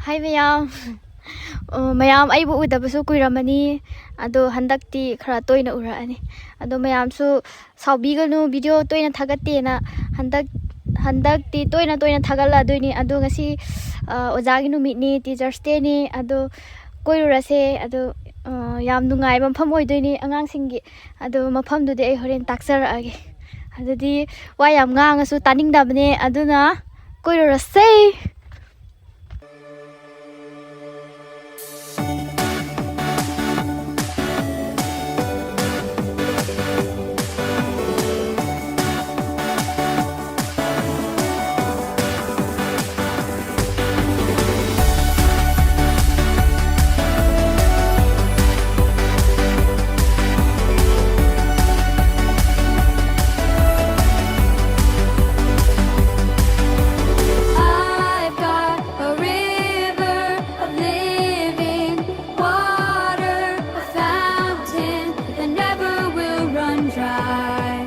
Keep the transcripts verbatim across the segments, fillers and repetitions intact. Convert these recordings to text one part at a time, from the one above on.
ꯍꯥꯏ ꯃꯌꯥꯝ꯫ ꯑꯣ, ꯃꯌꯥꯝ ꯑꯩꯕꯨ ꯎꯗꯕꯁꯨ ꯀꯨꯏꯔꯝꯃꯅꯤ꯫ ꯑꯗꯣ ꯍꯟꯗꯛꯇꯤ ꯈꯔ ꯇꯣꯏꯅ ꯎꯔꯛꯑꯅꯤ꯫ ꯑꯗꯣ ꯃꯌꯥꯝꯁꯨ ꯁꯥꯎꯕꯤꯒꯅꯨ, ꯚꯤꯗꯤꯑꯣ ꯇꯣꯏꯅ ꯊꯥꯒꯠꯇꯦꯅ꯫ ꯍꯟꯗꯛ, ꯍꯟꯗꯛꯇꯤ ꯇꯣꯏꯅ ꯇꯣꯏꯅ ꯊꯥꯒꯠꯂꯛꯑꯗꯣꯏꯅꯤ꯫ ꯑꯗꯣ ꯉꯁꯤ, ꯑ, ꯑꯣꯖꯥꯒꯤ ꯅꯨꯃꯤꯠꯅꯤ, Teachers' Day-ꯅꯤ꯫ ꯑꯗꯣ ꯀꯣꯏꯔꯨꯔꯁꯦ꯫ ꯑꯗꯣ, ꯑ, ꯌꯥꯝ ꯅꯨꯡꯉꯥꯏꯕ ꯃꯐꯝ ꯑꯣꯏꯗꯣꯏꯅꯤ ꯑꯉꯥꯡꯁꯤꯡꯒꯤ꯫ ꯑꯗꯣ ꯃꯐꯝꯗꯨꯗꯤ ꯑꯩ ꯍꯣꯔꯦꯟ ꯇꯥꯛꯆꯔꯛꯑꯒꯦ꯫ ꯑꯗꯨꯗꯤ ꯋꯥ ꯌꯥꯝ ꯉꯥꯡꯉꯁꯨ ꯇꯥꯅꯤꯡꯗꯕꯅꯦ, ꯑꯗꯨꯅ ꯀꯣꯏꯔꯨꯔꯁꯦ꯫ I've got a river of living water, a fountain that never will run dry.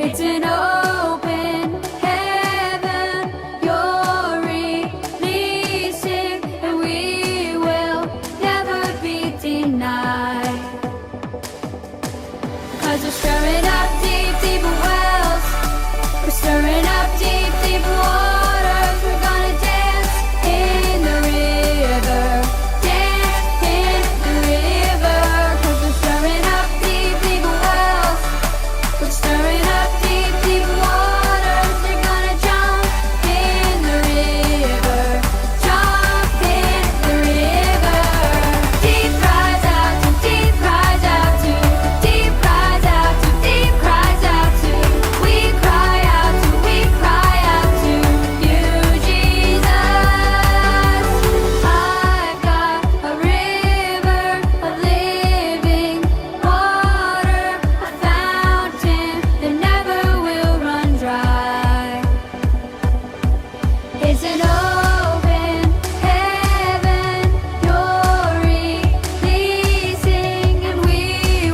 It's an open heaven you're releasing, and we will never be denied. 'Cause we're stirring up deep, deep wells. We're stirring up deep, deep waters. We're gonna dance in the river. Dance in the river. 'Cause we're stirring up deep, deep wells. We're stirring up deep, deep waters. We're gonna jump in the river. Jump in the river. Deep cries out to, deep cries out to, deep cries out to, deep cries out to. We cry out to, we cry out to you, Jesus. I've got a river of living water, a fountain that never will run dry. It's an open heaven you're releasing, and we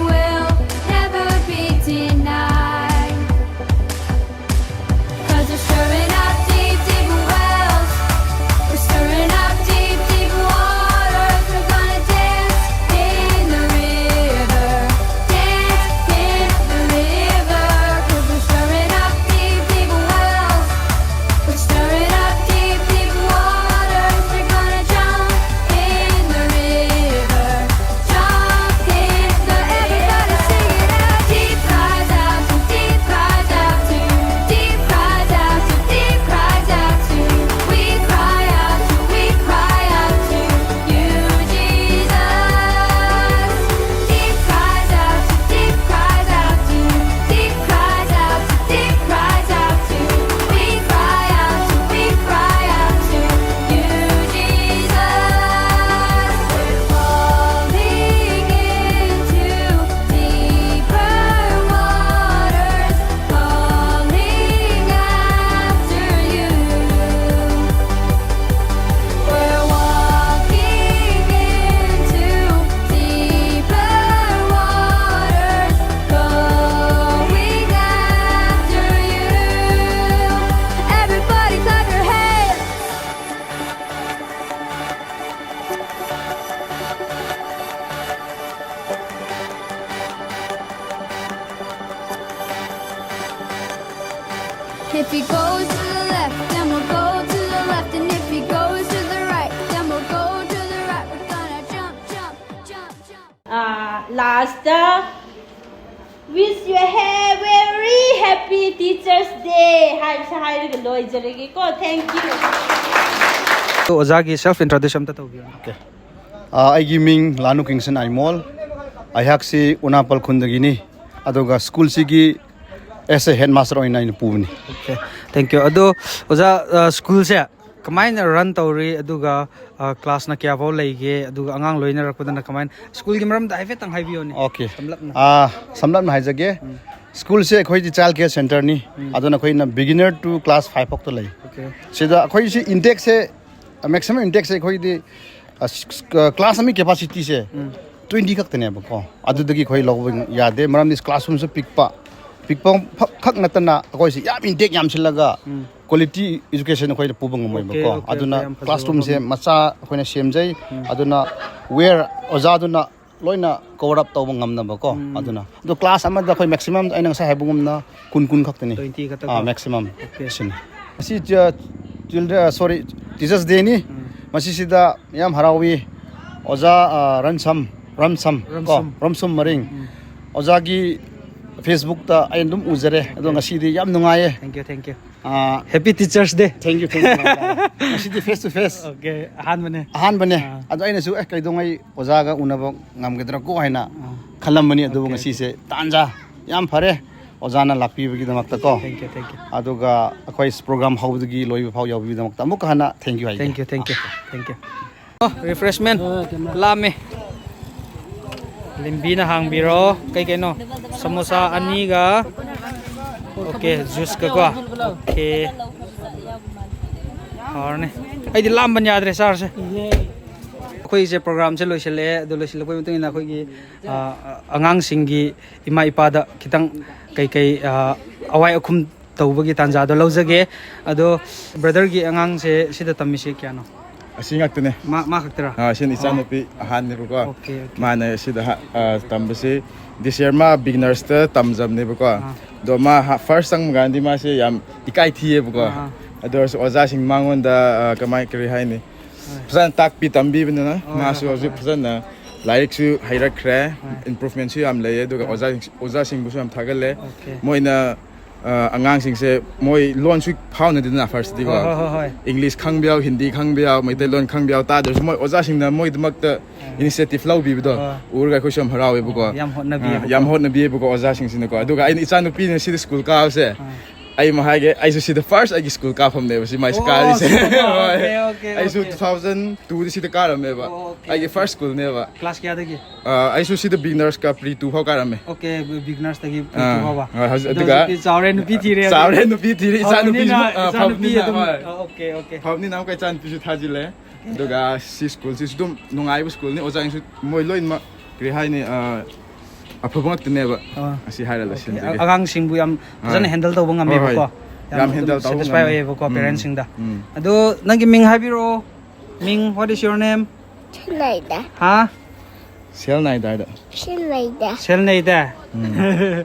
will never be denied. 'Cause we're stirring up deep, deep wells. If he goes to the left, then we'll go to the left. And if he goes to the right, then we'll go to the right. We're gonna jump, jump, jump, jump. Last, wish you a very happy Teachers' Day ꯍꯥꯏꯕꯁꯦ ꯍꯥꯏꯔꯒ ꯂꯣꯏꯖꯔꯒꯦꯀꯣ. Thank you. ꯑꯣꯖꯥꯒꯤ self introduction ꯑꯝꯇ ꯇꯧꯕꯤꯌꯨ꯫ ꯑꯥ, ꯑꯩꯒꯤ ꯃꯤꯡ ꯂꯥꯅꯨ Kingson Aimol. ꯑꯩꯍꯥꯛꯁꯤ ꯎꯅꯥꯄꯜ ꯈꯨꯟꯗꯒꯤꯅꯤ꯫ ꯑꯗꯨꯒ ꯁ꯭ꯀꯨꯜꯁꯤꯒꯤ as a headmaster ꯑꯣꯏꯅ ꯑꯩꯅ ꯄꯨꯕꯅꯤ꯫ Okay, thank you. ꯑꯗꯣ ꯑꯣꯖꯥ, ꯁ꯭ꯀꯨꯜꯁꯦ ꯀꯃꯥꯏꯅ run ꯇꯧꯔꯤ, ꯑꯗꯨꯒ classꯅ ꯀꯌꯥꯐꯥꯎ ꯂꯩꯒꯦ, ꯑꯗꯨꯒ ꯑꯉꯥꯡ ꯂꯣꯏꯅꯔꯛꯄꯗꯅ ꯀꯃꯥꯏꯅ? ꯁ꯭ꯀꯨꯜꯒꯤ ꯃꯔꯝꯗ ꯍꯥꯏꯐꯦꯠꯇꯪ ꯍꯥꯏꯕꯤꯌꯣꯅꯦ꯫ Okay. ꯁꯝꯂꯞꯅ꯫ ꯑꯥ, ꯁꯝꯂꯞꯅ ꯍꯥꯏꯖꯒꯦ꯫ ꯁ꯭ꯀꯨꯜꯁꯦ ꯑꯩꯈꯣꯏꯗꯤ child care centreꯅꯤ꯫ ꯑꯗꯨꯅ ꯑꯩꯈꯣꯏꯅ beginner to class five ꯐꯥꯎꯇ ꯂꯩ꯫ Okay. ꯁꯤꯗ ꯑꯩꯈꯣꯏꯁꯤ intakeꯁꯦ, maximum intakeꯁꯦ ꯑꯩꯈꯣꯏꯗꯤ class ꯑꯃꯒꯤ capacityꯁꯦ twenty ꯈꯛꯇꯅꯦꯕꯀꯣ꯫ ꯑꯗꯨꯗꯒꯤ ꯑꯩꯈꯣꯏ ꯂꯧꯕ ꯌꯥꯗꯦ, ꯃꯔꯝꯗꯤ classroomꯁꯨ ꯄꯤꯛꯄ꯫ ꯄꯤꯛꯄ ꯈꯛ ꯅꯠꯇꯅ ꯑꯩꯈꯣꯏꯁꯤ ꯌꯥꯝ intake ꯌꯥꯝꯁꯤꯜꯂꯒ quality education ꯑꯩꯈꯣꯏꯅ ꯄꯨꯕ ꯉꯝꯃꯣꯏꯕꯀꯣ꯫ Okay, okay, ꯑꯗꯨꯅ okay, ꯌꯥꯝ ꯐꯖꯕ classroomꯁꯦ ꯋꯥꯐꯝꯅꯤ꯫ ꯃꯆꯥ ꯑꯩꯈꯣꯏꯅ ꯁꯦꯝꯖꯩ꯫ ꯑꯗꯨꯅ where ꯑꯣꯖꯥꯗꯨꯅ ꯂꯣꯏꯅ cover up ꯇꯧꯕ ꯉꯝꯅꯕꯀꯣ꯫ ꯑꯗꯨꯅ ꯑꯗꯣ class ꯑꯃꯗ ꯑꯩꯈꯣꯏ maximum ꯑꯩꯅ ꯉꯁꯥꯏ ꯍꯥꯏꯕꯒꯨꯝꯅ ꯀꯨꯟ ꯀꯨꯟ ꯈꯛꯇꯅꯤ꯫ Twenty ꯈꯛꯇ ꯑꯥ, ꯀꯣ? Maximum Okay. ꯁꯤꯅꯤ꯫ ꯉꯁꯤ children, sorry, Teachers' Dayꯅꯤ꯫ ꯃꯁꯤꯁꯤꯗ ꯌꯥꯝ ꯍꯔꯥꯎꯏ꯫ ꯑꯣꯖꯥ, ꯑꯥ, ꯔꯟꯁꯝ ꯔꯝꯁꯝ ꯀꯣ ꯔꯝꯁꯝ꯫ ꯔꯝꯁꯝ ꯃꯔꯤꯡ꯫ ꯑꯣꯖꯥꯒꯤ Facebookꯇ ꯑꯩ ꯑꯗꯨꯝ ꯎꯖꯔꯦ꯫ ꯑꯗꯣ ꯉꯁꯤꯗꯤ ꯌꯥꯝ ꯅꯨꯡꯉꯥꯏꯌꯦ꯫ Thank you, thank you. Ah, Happy Teachers' Day. Thank you, thank you. ꯉꯁꯤꯗꯤ face to face Okay, ꯑꯍꯥꯟꯕꯅꯦ꯫ ꯑꯍꯥꯟꯕꯅꯦ꯫ ꯑꯗꯣ ꯑꯩꯅꯁꯨ ꯑꯦ ꯀꯩꯗꯧꯉꯩ ꯑꯣꯖꯥꯒ ꯎꯅꯕ ꯉꯝꯒꯗ꯭ꯔꯥꯀꯣ ꯍꯥꯏꯅ ꯈꯜꯂꯝꯕꯅꯤ꯫ ꯑꯗꯨꯕꯨ Okay, ꯉꯁꯤꯁꯦ ꯇꯥꯟꯖꯥ ꯌꯥꯝ ꯐꯔꯦ ꯑꯣꯖꯥꯅ ꯂꯥꯛꯄꯤꯕꯒꯤꯗꯃꯛꯇꯀꯣ꯫ Thank you, thank you. ꯑꯗꯨꯒ ꯑꯩꯈꯣꯏ program ꯍꯧꯕꯗꯒꯤ ꯂꯣꯏꯕ ꯐꯥꯎ ꯌꯥꯎꯕꯤꯕꯒꯤꯗꯃꯛꯇ ꯑꯃꯨꯛꯀ ꯍꯟꯅ thank you ꯍꯥꯏꯒꯦ꯫ Thank you, thank you, thank you. Oh, refreshment. ꯂꯥꯝꯃꯦ꯫ ꯂꯤꯝꯕꯤꯅ ꯍꯥꯡꯕꯤꯔꯣ꯫ ꯀꯩ ꯀꯩꯅꯣ? ꯁꯃꯣꯁꯥ ꯑꯅꯤꯒ, okay, juiceꯀ ꯀꯣ꯫ Okay. ꯍꯥꯎꯔꯅꯤ꯫ ꯑꯩꯗꯤ ꯂꯥꯝꯕꯅ ꯌꯥꯗ꯭ꯔꯦ, ꯆꯥꯔꯁꯦ꯫ ꯑꯩꯈꯣꯏꯁꯦ programꯁꯦ ꯂꯣꯏꯁꯤꯜꯂꯛꯑꯦ꯫ ꯑꯗꯨ ꯂꯣꯏꯁꯤꯜꯂꯛꯄꯒꯤ ꯃꯇꯨꯡ ꯏꯟꯅ ꯑꯩꯈꯣꯏꯒꯤ, ꯑ, ꯑꯉꯥꯡꯁꯤꯡꯒꯤ ꯏꯃꯥ ꯏꯄꯥꯗ ꯈꯤꯇꯪ ꯀꯩꯀꯩ, ꯑ, ꯑꯋꯥꯏ ꯑꯈꯨꯝ ꯇꯧꯕꯒꯤ ꯇꯥꯟꯖꯥꯗꯣ ꯂꯧꯖꯒꯦ꯫ ꯑꯗꯣ brotherꯒꯤ ꯑꯉꯥꯡꯁꯦ ꯁꯤꯗ ꯇꯝꯃꯤꯁꯦ ꯀꯌꯥꯅꯣ? ꯑꯁꯤ ꯉꯥꯛꯇꯅꯦ꯫ ꯃꯥ, ꯃꯥ ꯈꯛꯇꯔꯥ? ꯑꯥ, ꯁꯤꯅ ꯏꯆꯥꯅꯨꯄꯤ ꯑꯍꯥꯟꯕꯅꯦꯕꯀꯣ꯫ Okay, okay. ꯃꯥꯅ ꯁꯤꯗ ꯍꯥ-, ꯑꯥ, ꯇꯝꯕꯁꯤ This year ꯃꯥ ꯕꯤꯒꯤꯅꯔꯁꯇ ꯇꯝꯖꯕꯅꯦꯕꯀꯣ꯫ ꯑꯗꯣ ꯃꯥ ꯐꯥꯔꯁ ꯆꯪꯕ ꯀꯥꯟꯗꯤ ꯃꯥꯁꯦ ꯌꯥꯝ ꯏꯀꯥꯏ ꯊꯤꯌꯦꯕꯀꯣ꯫ ꯑꯗꯨ ꯑꯣꯏꯔꯁꯨ ꯑꯣꯖꯥꯁꯤꯡ ꯃꯉꯣꯟꯗ, ꯑ, ꯀꯃꯥꯏ, ꯀꯔꯤ ꯍꯥꯏꯅꯤ, ꯐꯖꯅ ꯇꯥꯛꯄꯤ ꯇꯝꯕꯤꯕꯅꯤꯅ ꯍꯣꯏ, ꯃꯥꯁꯨ ꯍꯣꯏ, ꯍꯧꯖꯤꯛ ꯍꯣꯏ꯫ ꯐꯖꯅ ꯂꯥꯏꯔꯤꯛꯁꯨ ꯍꯩꯔꯛꯈ꯭ꯔꯦ꯫ ꯍꯣꯏ꯫ ꯏꯝꯄ꯭ꯔꯨꯚꯃꯦꯟꯁꯨ ꯌꯥꯝ ꯂꯩꯌꯦ꯫ ꯑꯗꯨꯒ ꯍꯣꯏ꯫ ꯑꯣꯖꯥꯁꯤꯡ, ꯑꯣꯖꯥꯁꯤꯡꯕꯨꯁꯨ ꯌꯥꯝ ꯊꯥꯒꯠꯂꯦ꯫ ꯑꯣꯀꯦ꯫ ꯃꯣꯏꯅ, ꯑ, ꯑꯉꯥꯡꯁꯤꯡꯁꯦ ꯃꯣꯏ ꯂꯣꯟꯁꯨ ꯐꯥꯎꯅꯗꯦꯗꯅ ꯐꯥꯔꯁꯇꯗꯤꯀꯣ꯫ ꯍꯣꯏ, ꯍꯣꯏ, ꯍꯣꯏ, ꯍꯣꯏ꯫ ꯏꯪꯂꯤꯁ ꯈꯪꯕ ꯌꯥꯎ, ꯍꯤꯟꯗꯤ ꯈꯪꯕ ꯌꯥꯎ, ꯃꯩꯇꯩꯂꯣꯟ ꯈꯪꯕ ꯌꯥꯎ ꯇꯥꯗ꯭ꯔꯁꯨ ꯃꯣꯏ ꯑꯣꯖꯥꯁꯤꯡꯅ ꯃꯣꯏꯗꯃꯛꯇ ꯏꯅꯤꯁꯤꯌꯦꯇꯤꯚ ꯂꯧꯕꯤꯕꯗꯣ ꯍꯣꯏ꯫ ꯎꯔꯒ ꯑꯩꯈꯣꯏꯁꯨ ꯌꯥꯝ ꯍꯔꯥꯎꯋꯦꯕꯀꯣ꯫ ꯑꯣ, ꯌꯥꯝ ꯑ, ꯍꯣꯠꯅꯕꯤꯌꯦꯕꯀꯣ꯫ ꯌꯥꯝ ꯍꯣꯠꯅꯕꯤꯌꯦꯕꯀꯣ ꯑꯣꯖꯥꯁꯤꯡꯁꯤꯅꯀꯣ꯫ ꯑꯗꯨꯒ ꯑꯩꯅ ꯏꯆꯥꯅꯨꯄꯤꯅ ꯁꯤꯗ ꯁ꯭ꯀꯨꯜ ꯀꯥꯕꯁꯦ, ꯑꯥ꯫ ꯑꯩ ꯑꯃ ꯍꯥꯏꯒꯦ, ꯑꯩꯁꯨ ꯁꯤꯗ ꯐꯥꯔꯁ ꯑꯩꯒꯤ ꯁ꯭ꯀꯨꯜ ꯀꯥꯐꯝꯅꯦꯕ ꯁꯤ ꯃꯥꯏ ꯑꯣ, ꯀꯥꯔꯤꯁꯦ꯫ ꯑꯣꯀꯦ, ꯍꯣꯏ꯫ ꯑꯣꯀꯦ, ꯑꯩꯁꯨ ꯑꯣꯀꯦ꯫ ꯇꯨ ꯊꯥꯎꯖꯟ ꯇꯨꯗ ꯁꯤꯗ ꯀꯥꯔꯝꯃꯦꯕ꯫ ꯑꯣ, ꯑꯣꯀꯦ, ꯑꯩꯒꯤ ꯑꯣꯀꯦ꯫ ꯐꯥꯔꯁ ꯁ꯭ꯀꯨꯜꯅꯦꯕ꯫ ꯀ꯭ꯂꯥꯁ ꯀꯌꯥꯗꯒꯤ? ꯑ, ꯑꯩꯁꯨ ꯁꯤꯗ ꯕꯤꯒꯤꯅꯔꯁ ꯀ ꯄ꯭ꯔꯤ ꯇꯨ ꯐꯥꯎ ꯀꯥꯔꯝꯃꯦ꯫ ꯑꯣꯀꯦ, ꯕꯤꯒꯤꯅꯔꯁꯇꯒꯤ ꯄ꯭ꯔꯤ ꯇꯨ ꯑꯥ, ꯐꯥꯎꯕ꯫ ꯍꯣꯏ, ꯍꯧꯖꯤꯛ ꯑꯗꯣ ꯑꯗꯨꯒ ꯍꯧꯖꯤꯛꯇꯤ ꯆꯥꯎꯔꯦ, ꯅꯨꯄꯤ ꯊꯤꯔꯦ꯫ ꯆꯥꯎꯔꯦ, ꯅꯨꯄꯤ ꯊꯤꯔꯦ, ꯏꯆꯥ ꯐꯕꯅꯤꯅ ꯅꯨꯄꯤꯁꯨ, ꯑ, ꯏꯆꯥ ꯅꯨꯄꯤ ꯐꯕꯅꯤꯅ, ꯑꯗꯨꯝ, ꯍꯣꯏ꯫ ꯑ, ꯑꯣꯀꯦ, ꯑꯣꯀꯦ꯫ ꯐꯕꯅꯤꯅ ꯑꯃꯨꯛꯀ ꯏꯆꯥ ꯅꯨꯄꯤꯁꯨ ꯊꯥꯖꯤꯜꯂꯦ꯫ ꯑꯗꯨꯒ ꯁꯤ ꯁ꯭ꯀꯨꯜꯁꯤꯁꯨ ꯑꯗꯨꯝ ꯅꯨꯡꯉꯥꯏꯕ ꯁ꯭ꯀꯨꯜꯅꯤ꯫ ꯑꯣꯖꯥꯁꯤꯡꯁꯨ ꯃꯣꯏ ꯂꯣꯏꯅꯃꯛ, ꯀꯔꯤ ꯍꯥꯏꯅꯤ, ꯑ, ꯑꯐꯕ ꯉꯥꯛꯇꯅꯦꯕ꯫ ꯑꯥ꯫ ꯑꯁꯤ ꯍꯥꯏꯔ ꯑꯣꯀꯦ꯫ ꯂꯣꯏꯁꯤꯟꯖꯒꯦ꯫ ꯑꯉꯥꯡꯁꯤꯡꯕꯨ ꯌꯥꯝ ꯐꯖꯅ ꯍꯣꯏ꯫ ꯍꯦꯟꯗꯜ ꯇꯧꯕ ꯍꯣꯏ, ꯍꯣꯏ꯫ ꯉꯝꯃꯦꯕꯀꯣ꯫ ꯌꯥꯝ ꯌꯥꯝ ꯑꯗꯨꯝ ꯍꯦꯟꯗꯜ ꯇꯧꯕ ꯁꯦꯇꯤꯁꯐꯥꯏ ꯉꯝꯃꯦ꯫ ꯑꯣꯏꯌꯦꯕꯀꯣ, ꯎꯝ꯫ ꯄꯦꯔꯦꯟꯁꯁꯤꯡꯗ꯫ ꯎꯝ꯫ ꯑꯗꯣ ꯅꯪꯒꯤ ꯃꯤꯡ ꯍꯥꯏꯕꯤꯔꯛꯑꯣ꯫ ꯃꯤꯡ, what is your name? ꯁꯦꯜꯅꯥꯏꯗ꯫ ꯍꯥ? ꯁꯦꯜꯅꯥꯏꯗ ꯍꯥꯏꯗ꯫ ꯁꯦꯜꯅꯥꯏꯗ꯫ ꯁꯦꯜꯅꯥꯏꯗ? ꯎꯝ꯫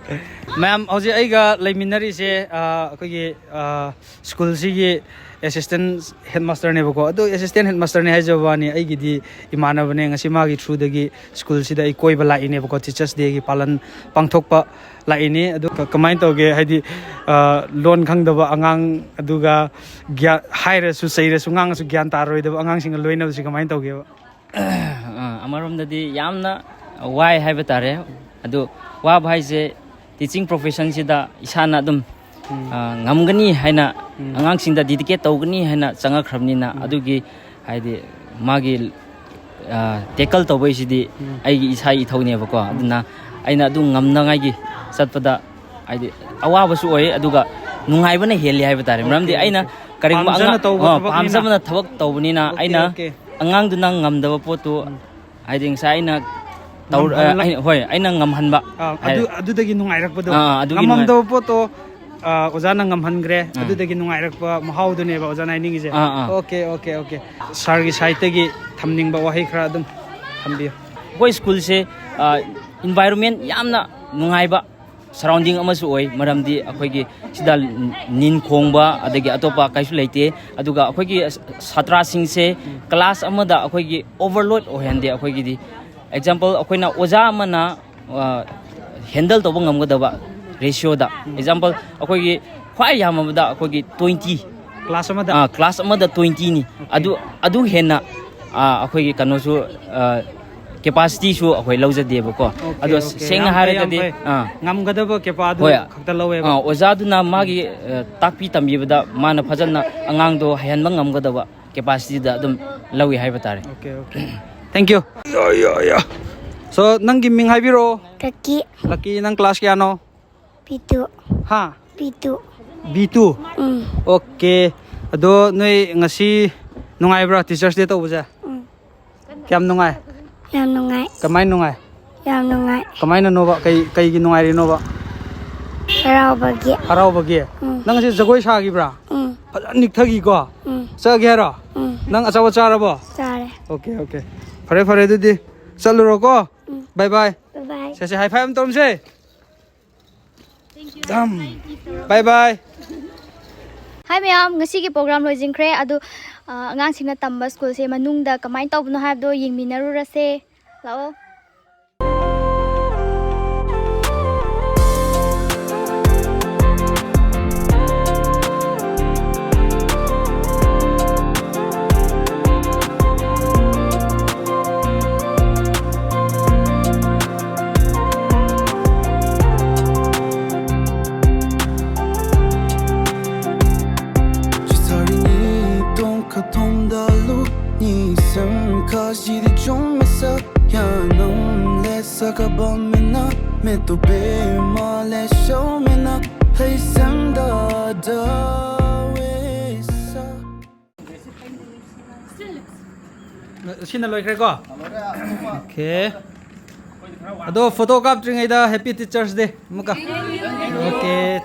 ꯃꯌꯥꯝ, ꯍꯧꯖꯤꯛ ꯑꯩꯒ ꯂꯩꯃꯤꯟꯅꯔꯤꯁꯦ, ꯑ, ꯑꯩꯈꯣꯏꯒꯤ, ꯑ, ꯁ꯭ꯀꯨꯜꯁꯤꯒꯤ ꯑꯦꯁꯤꯁꯇꯦꯟ ꯍꯦꯗꯃꯥꯁꯇꯔꯅꯦꯕꯀꯣ꯫ ꯑꯗꯣ ꯑꯦꯁꯤꯁꯇꯦꯟ ꯍꯦꯗꯃꯥꯁꯇꯔꯅꯦ ꯍꯥꯏꯖꯕ ꯋꯥꯅꯤ, ꯑꯩꯒꯤꯗꯤ ꯏꯃꯥꯟꯅꯕꯅꯦ꯫ ꯉꯁꯤ ꯃꯥꯒꯤ ꯊ꯭ꯔꯨꯗꯒꯤ ꯁ꯭ꯀꯨꯜꯁꯤꯗ ꯑꯩ ꯀꯣꯏꯕ ꯂꯥꯛꯏꯅꯦꯕꯀꯣ, ꯇꯤꯆꯔꯁ ꯗꯦꯒꯤ ꯄꯥꯂꯟ ꯄꯥꯡꯊꯣꯛꯄ ꯂꯥꯛꯏꯅꯦ꯫ ꯑꯗꯨ ꯀ-, ꯀꯃꯥꯏꯅ ꯇꯧꯒꯦ? ꯍꯥꯏꯗꯤ, ꯑ, ꯂꯣꯟ ꯈꯪꯗꯕ ꯑꯉꯥꯡ, ꯑꯗꯨꯒ ꯒ꯭ꯌꯥ-, ꯍꯥꯏꯔꯁꯨ ꯆꯩꯔꯁꯨ ꯉꯥꯡꯉꯁꯨ ꯒ꯭ꯌꯥꯟ ꯇꯥꯔꯣꯏꯗꯕ ꯑꯉꯥꯡꯁꯤꯡꯒ ꯂꯣꯏꯅꯕꯁꯤ ꯀꯃꯥꯏꯅ ꯇꯧꯒꯦꯕ? ꯑ, ꯑꯃꯔꯣꯝꯗꯗꯤ ꯌꯥꯝꯅ ꯋꯥꯏ ꯍꯥꯏꯕ ꯇꯥꯔꯦ꯫ ꯑꯗꯨ ꯋꯥꯕ ꯍꯥꯏꯁꯦ, ꯇꯤꯆꯤꯡ ꯄ꯭ꯔꯣꯐꯦꯁꯟꯁꯤꯗ ꯏꯁꯥꯅ ꯑꯗꯨꯝ, ꯎꯝ꯫ ꯑ, ꯉꯝꯒꯅꯤ ꯍꯥꯏꯅ, ꯎꯝ꯫ ꯑꯉꯥꯡꯁꯤꯡꯗ ꯗꯤꯗꯤꯀꯦꯠ ꯇꯧꯒꯅꯤ ꯍꯥꯏꯅ ꯆꯪꯉꯛꯈ꯭ꯔꯕꯅꯤꯅ, ꯎꯝ꯫ ꯑꯗꯨꯒꯤ ꯍꯥꯏꯗꯤ ꯃꯥꯒꯤ, ꯑ, ꯇꯦꯀꯜ ꯇꯧꯕꯩꯁꯤꯗꯤ ꯎꯝ꯫ ꯑꯩꯒꯤ ꯏꯁꯥ ꯏꯊꯧꯅꯦꯕꯀꯣ꯫ ꯎꯝ꯫ ꯑꯗꯨꯅ ꯑꯩꯅ ꯑꯗꯨ ꯉꯝꯅꯉꯥꯏꯒꯤ ꯆꯠꯄꯗ ꯍꯥꯏꯗꯤ ꯑꯋꯥꯕꯁꯨ ꯑꯣꯏ, ꯑꯗꯨꯒ ꯅꯨꯡꯉꯥꯏꯕꯅ ꯍꯦꯜꯂꯤ ꯍꯥꯏꯕ ꯇꯥꯔꯦ꯫ ꯃꯔꯝꯗꯤ ꯑꯣꯀꯦ, ꯑꯩꯅ ꯑꯣꯀꯦ꯫ ꯀꯔꯤꯒꯨꯝꯕ ꯄꯥꯝꯖꯅ ꯑꯉꯥꯡ-, ꯇꯧꯕ ꯑ, ꯊꯕꯛꯅꯤꯅ꯫ ꯄꯥꯝꯖꯕꯅ ꯊꯕꯛ ꯇꯧꯕꯅꯤꯅ ꯑꯣꯀꯦ, ꯑꯩꯅ ꯑꯣꯀꯦ꯫ ꯑꯉꯥꯡꯗꯨꯅ ꯉꯝꯗꯕ ꯄꯣꯠꯇꯨ ꯎꯝ꯫ ꯍꯥꯏꯗꯤ ꯉꯁꯥꯏ ꯑꯩꯅ ꯇꯧ-, ꯉꯝꯍꯜꯂꯛ- ꯑꯩꯅ, ꯍꯣꯏ, ꯑꯩꯅ ꯉꯝꯍꯟꯕ ꯑꯥ, ꯍꯥꯏ-, ꯑꯗꯨ, ꯑꯗꯨꯗꯒꯤ ꯅꯨꯡꯉꯥꯏꯔꯛꯄꯗꯣ꯫ ꯑꯥ, ꯑꯗꯨꯒꯤ ꯅꯨꯡꯉꯥꯏ-, ꯉꯝꯃꯝꯗꯕ ꯄꯣꯠꯇꯣ, ꯑꯥ, ꯑꯣꯖꯥꯅ ꯉꯝꯍꯟꯈ꯭ꯔꯦ, ꯑꯥ꯫ ꯑꯗꯨꯗꯒꯤ ꯅꯨꯡꯉꯥꯏꯔꯛꯄ ꯃꯍꯥꯎꯗꯨꯅꯦꯕ ꯑꯣꯖꯥꯅ ꯍꯥꯏꯅꯤꯡꯉꯤꯁꯦ꯫ ꯑꯥ, ꯑꯥ꯫ Okay, okay, okay. ꯁꯥꯔꯒꯤ ꯁꯥꯏꯠꯇꯒꯤ ꯊꯝꯅꯤꯡꯕ ꯋꯥꯍꯩ ꯈꯔ ꯑꯗꯨꯝ ꯊꯝꯕꯤꯌꯨ꯫ ꯑꯩꯈꯣꯏ ꯁ꯭ꯀꯨꯜꯁꯦ, ꯑꯥ, Environment ꯌꯥꯝꯅ ꯅꯨꯡꯉꯥꯏꯕ surrounding ꯑꯃꯁꯨ ꯑꯣꯏ꯫ ꯃꯔꯝꯗꯤ ꯑꯩꯈꯣꯏꯒꯤ ꯁꯤꯗ ꯅꯤꯟ ꯈꯣꯡꯕ ꯑꯗꯒꯤ ꯑꯇꯣꯞꯄ ꯀꯩꯁꯨ ꯂꯩꯇꯦ꯫ ꯑꯗꯨꯒ ꯑꯩꯈꯣꯏꯒꯤ ꯁꯥꯇ꯭ꯔꯁꯤꯡꯁꯦ class ꯑꯃꯗ ꯑꯩꯈꯣꯏꯒꯤ overload ꯑꯣꯏꯍꯟꯗꯦ꯫ ꯑꯩꯈꯣꯏꯒꯤꯗꯤ example ꯑꯩꯈꯣꯏꯅ ꯑꯣꯖꯥ ꯑꯃꯅ handle ꯇꯧꯕ ꯉꯝꯒꯗꯕ ratioꯗ, example ꯑꯩꯈꯣꯏꯒꯤ ꯈ꯭ꯋꯥꯏ ꯌꯥꯝꯃꯕꯗ ꯑꯩꯈꯣꯏꯒꯤ twenty꯫ Class ꯑꯃꯗ? ꯑꯥ, class ꯑꯃꯗ twentyꯅꯤ꯫ ꯑꯗꯨ ꯑꯗꯨ ꯍꯦꯟꯅ ꯑꯥ, ꯑꯩꯈꯣꯏꯒꯤ ꯀꯩꯅꯣꯁꯨ capacityꯁꯨ ꯑꯩꯈꯣꯏ ꯂꯧꯖꯗꯦꯕꯀꯣ꯫ ꯑꯗꯣ ꯁꯦꯡꯅ ꯍꯥꯏꯔꯒꯗꯤ ꯑꯥ, ꯉꯝꯒꯗꯕ ꯀꯦꯄꯥꯗꯨ ꯍꯣꯏ꯫ ꯈꯛꯇ ꯂꯧꯋꯦꯕ꯫ ꯑꯥ, ꯑꯣꯖꯥꯗꯨꯅ ꯃꯥꯒꯤ ꯑ, ꯇꯥꯛꯄꯤ ꯇꯝꯕꯤꯕꯗ ꯃꯥꯅ ꯐꯖꯅ ꯑꯉꯥꯡꯗꯣ ꯍꯩꯍꯟꯕ ꯉꯝꯒꯗꯕ capacityꯗ ꯑꯗꯨꯝ ꯂꯧꯏ ꯍꯥꯏꯕ ꯇꯥꯔꯦ꯫ Okay, okay. Thank you. So, ꯅꯪꯒꯤ ꯃꯤꯡ ꯍꯥꯏꯕꯤꯔꯛꯑꯣ꯫ ꯀꯛꯀꯤ ꯂꯛꯀꯤ, ꯅꯪ class ꯀꯌꯥꯅꯣ? ꯄꯤꯇꯨ ꯍꯥ? ꯄꯤꯇꯨ B two. ꯎꯝ Okay. ꯑꯗꯣ ꯅꯣꯏ ꯉꯁꯤ ꯅꯨꯡꯉꯥꯏꯕ꯭ꯔꯥ Teachers' Day ꯇꯧꯕꯁꯦ? ꯎꯝ ꯀꯌꯥꯝ ꯅꯨꯡꯉꯥꯏ? ꯌꯥꯝ ꯅꯨꯡꯉꯥꯏ ꯀꯃꯥꯏ ꯅꯨꯡꯉꯥꯏ? ꯌꯥꯝ ꯅꯨꯡꯉꯥꯏ ꯀꯃꯥꯏꯅꯅꯣꯕ? ꯀꯩ ꯀꯩꯒꯤ ꯅꯨꯡꯉꯥꯏꯔꯤꯅꯣꯕ? ꯍꯔꯥꯎꯕꯒꯤ ꯍꯔꯥꯎꯕꯒꯤ? ꯎꯝ ꯅꯪ ꯉꯁꯤ ꯖꯒꯣꯏ ꯁꯥꯈꯤꯕ꯭ꯔꯥ? ꯎꯝ ꯐꯖꯅ ꯅꯤꯛꯊꯈꯤꯀꯣ? ꯎꯝ ꯆꯠꯂꯒꯦ ꯍꯥꯏꯔꯣ? ꯎꯝ ꯅꯪ ꯑꯆꯥꯄꯣꯠ ꯆꯥꯔꯕꯣ? ꯆꯥꯔꯦ Okay, okay. ꯐꯔꯦ ꯐꯔꯦ, ꯑꯗꯨꯗꯤ ꯆꯠꯂꯨꯔꯣꯀꯣ. ꯎꯝ Bye bye. Bye bye ꯁꯦ ꯁꯦ, high five ꯑꯃ ꯇꯧꯔꯝꯁꯦ. Done. Bye bye. Hi ꯃꯌꯥꯝ, ꯉꯁꯤꯒꯤ program ꯂꯣꯏꯁꯤꯟꯈ꯭ꯔꯦ꯫ ꯑꯗꯨ ꯑ, ꯑꯉꯥꯡꯁꯤꯡꯅ ꯇꯝꯕ schoolꯁꯦ ꯃꯅꯨꯡꯗ ꯀꯃꯥꯏꯅ ꯇꯧꯕꯅꯣ ꯍꯥꯏꯕꯗꯣ ꯌꯦꯡꯃꯤꯟꯅꯔꯨꯔꯁꯦ꯫ ꯂꯥꯛꯑꯣ꯫ Chisari ni tongka tongda lu ni sem ka jiri chong mesa ya nam le saka bom mena me to be ma le show mena hey sem da da we sa. ꯁꯤꯅ ꯂꯣꯏꯈ꯭ꯔꯦꯀꯣ? Okay. ꯑꯗꯣ photo ꯀꯥꯞꯇ꯭ꯔꯤꯉꯩꯗ Happy Teachers' Day ꯑꯃꯨꯛꯀ. Okay.